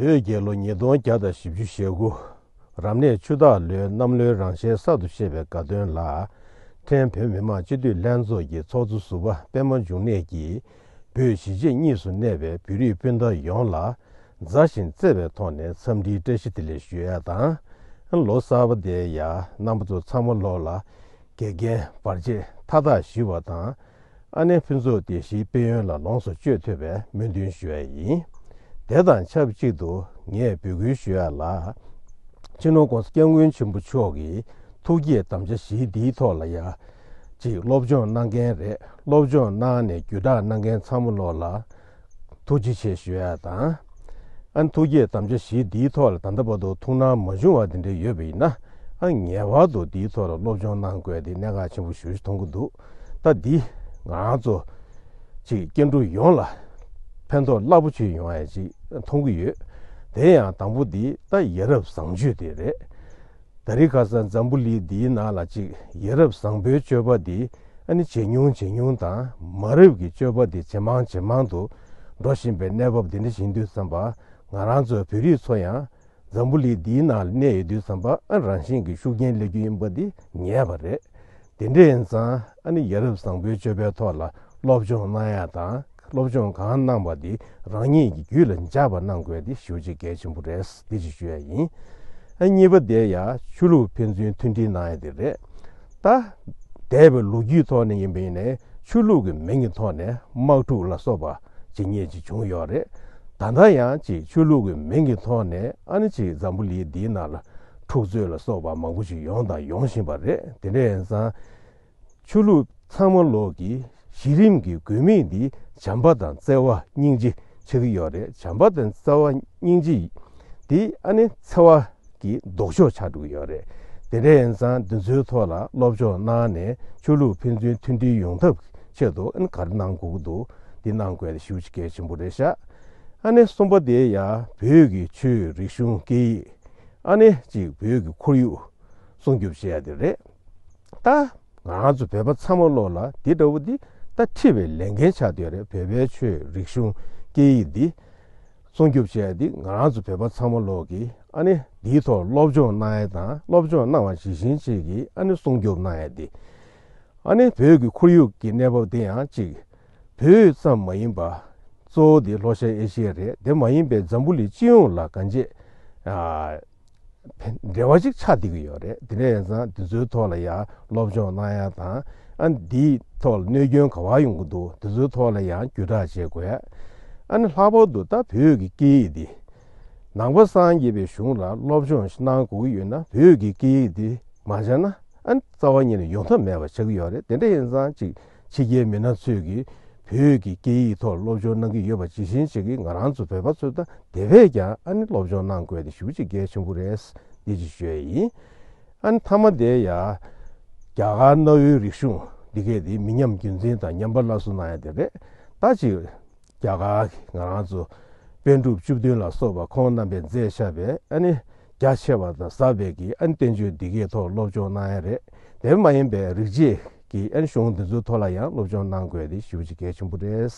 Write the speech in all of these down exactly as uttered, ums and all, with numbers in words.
བོད་རྒྱལ་ལོ་ཉིས་སྟོང་བརྒྱ་དང་བཞི་བཅུ་ཞེ་དགུ། རབ་གནས་ཆུ་སྟག་ལོའི་གནམ་ལོའི་རང་ཞལ་གསར་དུ་བཞད་པའི་དགའ་སྟོན་ལ། ཕྲན་བོད་མི་མང་སྤྱི་འཐུས་ལྷན་ཚོགས་ཀྱི་ཚོགས་གཙོ་ཟུར་པ་པད་མ་འབྱུང་གནས་ཀྱིས། བོད་གཞིས་བྱེས་གཉིས་སུ་གནས་པའི་བོད་རིགས་སྤུན་ཟླ་ཡོངས་ལ། མཛའ་ཞིང་བརྩེ་བའི་ཐོག་ནས་འཚམས་འདྲིའི་བཀྲ་ཤིས་བདེ་ལེགས་ཞུ་ཡ་དང་། ལོ་གསར་པ་དེ་ཡང་རྣམ་པ་ཚོ་ཚང་མ་ལོག་ལ། དགེ་རྒན་བར་ཆད་མཐའ་དག་ཞི་བ་དང་། ཨ་ནེ་ཕུན་ཚོགས་བདེ་ཞིང་དཔལ་ཡོན་ལ་ལོངས་སུ་སྤྱོད་ཐུབ་པའི་སྨོན་འདུན་ཞུ་ཡ་ཡིན། དེ་དང་ཆབས་ཅིག་ཏུ་ངས་འབོད་སྐུལ་ཞུ་ཡ་ལ། སྤྱི་ནོར་༸གོང་ས་༸སྐྱབས་མགོན་ཆེན་པོ་མཆོག་གི་ཐུགས་བསྐྱེད་དམ་བཅའ་བཞི་འདིའི་ཐོག་ལ་ཡ། ཅིག་སློབ་སྦྱོང་གནང་མཁན་རེད། སློབ་སྦྱོང་གནང་ནས་བརྒྱུད་བསྒྲགས་གནང་མཁན་ཚང་མ་ལོག་ལ། ཐུགས་རྗེ་ཆེ་ཞུ་ཡ་དང་། ཨ་ནི་ཐུགས་བསྐྱེད་དམ་བཅའ་བཞི་འདིའི་ཐོག་ལ་ད་ལྟ་བར་དུ་ཐུགས་སྣང་མ་བྱུང་བ་དེ་འདྲ་ཡོད་པ་ཡིན་ན། ཨ་ངེས་པར་དུ་འདིའི་ཐོག་ལ་སློབ་སྦྱོང་གནང་དགོས་དེ་གནད་འགག་ཆེན་པོ་ཞེ་པོ་ཅིག་མཐོང་གི་འདུག་ད་འདི་ང་རང་ཚོ་ཅིག་སྐྱེ་འགྲོ་ཡོངས་ལ་ཕན་ཐོགས་རླབས་པོ་ཆེ་ཡོང་ཡ་ཅིག་མཐོང་གི་ཡོད། དེ་ཡང་དང་པོ་འདི་ད་ཡ་རབས་བཟང་སྤྱོད་དེ་རེད། ད་རེས་ཁ་སང་འཛམ་བུ་གླིང་འདིའི་ནང་ལ་ཅིག་ཡ་རབས་བཟང་པོའི་སྤྱོད་པ་འདི་ཨ་ནི་ཇེ་ཉུང་ཇེ་ཉུང་དང་མ་རབས་ཀྱི་སྤྱོད་པ་འདི་ཇེ་མང་ཇེ་མང་དུ་འགྲོ་བཞིན་པའི་གནས་བབ་འདི་འདྲ་ཞིག་ཡིན་དུས་ཙམ་པ། ང་རང་ཚོ་བོད་རིགས་ཚོ་ཡང་འཛམ་བུ་གླིང་འདིའི་ནང་ལ་གནས་ཡོད་དུས་ཙམ་པ། ཨ་རང་བཞིན་གྱི་ཤུགས་རྐྱེན་སླེབས་རྒྱུ་ཡིན་པ་འདི་ངེས་པ་རེད། དེ་འདྲ་ཡིན་ཙང་ཨ་ནི་ཡ་རབས་བཟང་པོའི་སྤྱོད་པའི་ཐོག་ལ་སློབ་སྦྱོང་གནང་ཡ་དང་། སློབ་སྦྱོང་གང་གནང་པ་དེ་རང་ཉིད་ཀྱི་རྒྱུད་ལ་འཇགས་པ་གནང་དགོས་དེ་ཞེ་པོ་ཅིག་གལ་ཆེན་པོ་རེད། དེ་ཅིག་ཞུ་ཡ་ཡིན། ཨ་གཉིས་པ་དེ་ཡ་ཆོས་ལུགས་ཕན་ཚུན་མཐུན་སྒྲིལ་གནང་ཡ་དེ་རེད། ད་འདས་པའི་ལོ་རྒྱུས་ཐོག་ནས་ཡིན་པ་ཡིན་ནའི་ཆོས་ལུགས་ཀྱི་མིང་གི་ཐོག་ནས་དམག་འཁྲུག་ལ་སོགས་པ་ཇི་སྙེད་ཅིག་བྱུང་ཡོད་རེད། ད་ལྟ་ཡང་ཅིག་ཆོས་ལུགས་ཀྱི་མིང་གི་ཐོག་ནས་ཨ་ནི་ཅིག་འཛམ་བུ་གླིང་འདིའི་ནང་ལ་འཁྲུག་རྩོད་ལ་སོགས་པ་མང་པོ་ཞིག་ཡོང་དང་ཡོང་བཞིན་པ་རེད། དེ་འདྲ་ཡིན་ཙང་། ཆོས་ལུགས་ཚང་མ་ལོག་གི་གཞི་རིམ་གྱི་དགོས་དམིགས་འདི་བྱམས་པ་དང་བརྩེ་བ་སྙིང་རྗེ་ཆགས་ཀྱི་ཡོད་རེད། བྱམས་པ་དང་བརྩེ་བ་སྙིང་རྗེ་འདི་ཨ་ནི་འཚེ་བ་གི་ལྡོག་ཕྱོགས་ཆགས་འགྲོ་གི་ཡོད་རེད། དེ་འདྲ་ཡིན་ཙང་འདི་ཚོའི་ཐོག་ལ་སློབ་སྦྱོང་གནང་ནས་ཆོས་ལུགས་ཕན་ཚུན་མཐུན་སྒྲིལ་ཡོང་ཐབས་ཆེད་དུ་ཨ་ནི་ག་རེ་གནང་དགོས་ཀྱི་འདུག་འདི་གནང་དགོས་དེ་ཞེ་པོ་ཅིག་གལ་ཆེན་པོ་རེད་ཤག་ཨ་ནི་གསུམ་པ་དེ་ཡ་བོད་ཀྱི་ཆོས་རིག་གཞུང་སྐད་ཡིག་ཨ་ནི་ཅིག་བོད་ཀྱི་ཁོར་ཡུག་སྲུང་སྐྱོབ་བྱེད་ཡ་དེ་རེད། ད་ང་རང་ཚོ་བོད་པ་ཚང་མ་ལོག་ལ་འདི་འདྲ་བོ་འདི་ད་འཁྲི་བའི་ལས་འགན་ཆགས་བསྡད་ཡོད་རེད། བོད་པའི་ཆོས་རིག་གཞུང་སྐད་ཡིག་འདི་སྲུང་སྐྱོབ་བྱེད་ཡ་འདི་ང་རང་ཚོ་བོད་པ་ཚང་མ་ལོག་གིས་ཨ་ནི་འདིའི་ཐོག་སློབ་སྦྱོང་གནང་ཡ་དང་། སློབ་སྦྱོང་གནང་བ་ཇི་བཞིན་བྱེད་ཀྱི་ཨ་ནི་སྲུང་སྐྱོབ་གནང་ཡ་འདི། ཨ་ནི་བོད་ཀྱི་ཁོར་ཡུག་གི་གནས་བབ་འདི་ཡང་ཅིག་བོད་ཙམ་མ་ཡིན་པ་གཙོ་བོ་འདི་ལྷོ་ཤར་ཨེ་ཤི་ཡ་རེད། དེ་མ་ཡིན་པའི་འཛམ་བུ་གླིང་སྤྱི་ཡོངས་ལ་གང་ཅི་ཨ་འབྲེལ་བ་ཅིག་ཆགས་བསྡད་ཀྱི་ཡོད་རེད། དེ་འདྲ་ཡིན་ཙང་འདི་ཚོའི་ཐོག་ལ་ཡང་སློབ་སྦྱོང་གནང་ཡ་དང་། ཨ་འདིའི་ཐོག་ལ་གནོད་སྐྱོན་ག་པར་ཡོང་གི་འདུག་འདི་ཚོའི་ཐོག་ལ་ཡང་བརྒྱུད་བསྒྲགས་བྱེད་དགོས། ཨ་ནི་ལྷག་པར་དུ་ད་བོད་ཀྱི་སྐད་ཡིག་འདི་ནང་པ་སངས་རྒྱས་པའི་གཞུང་ལ་སློབ་སྦྱོང་ཞིག་གནང་དགོས་ཀྱི་ཡོད་ན། བོད་ཀྱི་སྐད་ཡིག་འདི་མ་སྦྱངས་ན་ཨ་ནི་རྩ་བ་ཉིད་ནས་ཡོང་ཐབས་མེད་པ་ཆགས་ཀྱི་ཡོད་རེད། དེ་འདྲ་ཡིན་ཙང་ཅིག་ཕྱི་རྒྱལ་མི་སྣ་ཚོས་ཀྱིས་བོད་ཀྱི་སྐད་ཡིག་ཐོག་སློབ་སྦྱོང་གནང་གི་ཡོད་པ་ཇི་བཞིན་བྱེད་ཀྱི། ང་རང་ཚོ་བོད་པ་ཚོས་ད་དེ་བས་ཀྱང་ཨ་ནི་སློབ་སྦྱོང་གནང་དགོས་དེ་ཞེ་པོ་ཅིག་གལ་ཆེན་པོ་རེད། འདི་ཅིག་ཞུ་ཡ་ཡིན། ཨ་ནི་མཐའ་མ་དེ་ཡ་རྒྱ་གར་གནའ་བོའི་རིག་གཞུང་འདི་གས་དེ་མི་ཉམས་རྒྱུན་འཛིན་དང་ཉམས་པ་སླར་གསོ་གནང་ཡ་དེ་རེད། ད་ཅིག་རྒྱ་གར་གྱི་ང་རང་ཚོ་པཎ་གྲུབ་བཅུ་བདུན་ལ་སོགས་པ་ཁོང་རྣམ་པས་མཛད་བཞག་པའི་ཨ་ནི་རྒྱ་ཆེ་བ་དང་ཟབ་པའི་གི་ཨ་ནི་བསྟན་བཅོས་འདི་གའི་ཐོག་སློབ་སྦྱོང་གནང་ཡ་རེད། དེ་མ་ཡིན་པའི་རིག་བྱེད་ཀྱི་ཨ་ནི་གཞུང་འདི་ཚོའི་ཐོག་ལ་ཡང་སློབ་སྦྱོང་གནང་དགོས་དེ་ཞེ་པོ་ཅིག་གལ་ཆེན་པོ་རེད།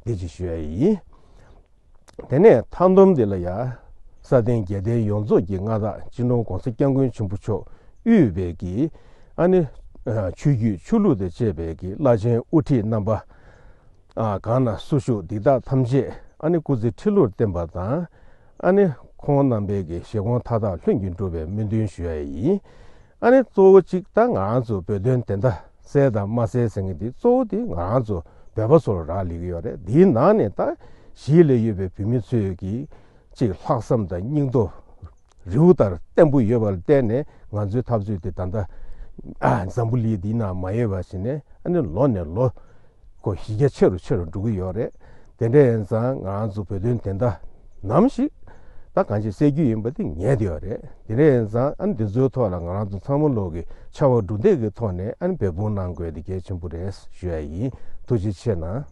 འདི་ཅིག་ཞུ་ཡ་ཡིན། དེ་ནས་མཐའ་སྡོམ་འདི་ལ་ཡ་ས་སྟེང་རྒྱལ་བསྟན་ཡོངས་རྫོགས་ཀྱི་མངའ་བདག་སྤྱི་ནོར་༸གོང་ས་༸སྐྱབས་མགོན་ཆེན་པོ་མཆོག་དབུས་པའི་གི་ཨ་ནི་ཆོས་བརྒྱུད་ཆོས་ལུགས་དང་བཅས་པའི་གི་བླ་ཆེན་དབུ་ཁྲིད་རྣམ་པ། ཨ་གང་ན་སུ་བཞུགས་འདི་དག་ཐམས་ཅད་ཨ་ནི་སྐུ་ཚེ་ཁྲི་ལོར་བརྟན་པ་དང་། ཨ་ནི་ཁོང་རྣམ་པའི་གི་བཞེད་དགོངས་མཐའ་དག་ལྷུན་གྱིས་འགྲུབ་པའི་སྨོན་འདུན་ཞུ་ཡ་ཡིན། ཨ་ནི་གཙོ་བོ་གཅིག་ད་ང་རང་ཚོ་བོད་དོན་བདེན་མཐའ་གསལ་དང་མ་གསལ་ཟེར་མཁན་འདི་གཙོ་བོ་དེ་ང་རང་ཚོ་བོད་པ་ཚོར་རག་ལས་ཀྱི་ཡོད་རེད། འདིའི་ནང་ནས་ད་གཞིས་ལ་ཡོད་པའི་བོད་མི་ཚོས་ཀྱི་གཅིག་ལྷག་བསམ་དང་སྙིང་སྟོབས་རི་བོ་ལྟར་བརྟན་པོ་ཡོད་པ་ལ་བརྟེན་ནས་ང་ཚོའི་འཐབ་རྩོད་དེ་ད་ལྟ་ཨ་འཛམ་བུ་གླིང་འདིའི་ནང་མ་ཡོད་པ་ཞིག་ནས་ཨ་ནི་ལོ་ནས་ལོ་ཁོ་གཞི་རྒྱ་ཆེ་རུ་ཆེ་རུ་འགྲོ་གི་ཡོད་རེད། དེ་འདྲ་ཡིན་ཙང་ང་རང་ཚོ་བོད་དོན་བདེན་མཐའ་ནམ་ཞིག་ད་གང་ཅི་གསལ་རྒྱུ་ཡིན་པ་དེ་ངེས་དེ་ཡོད་རེད། དེ་འདྲ་ཡིན་ཙང་ཨ་ནི་འདི་ཚོའི་ཐོག་ལ་ང་རང་ཚོ་ཚང་མ་ལོག་གི་ཕྱར་བ་གྲུ་འདེགས་ཀྱི་ཐོག་ནས་ཨ་ནི་འབད་འབུངས་གནང་དགོས་དེ་གལ་ཆེན་པོ་རེད་ཞུ་ཡ་ཡིན། ཐུགས་རྗེ་ཆེ་གནང་།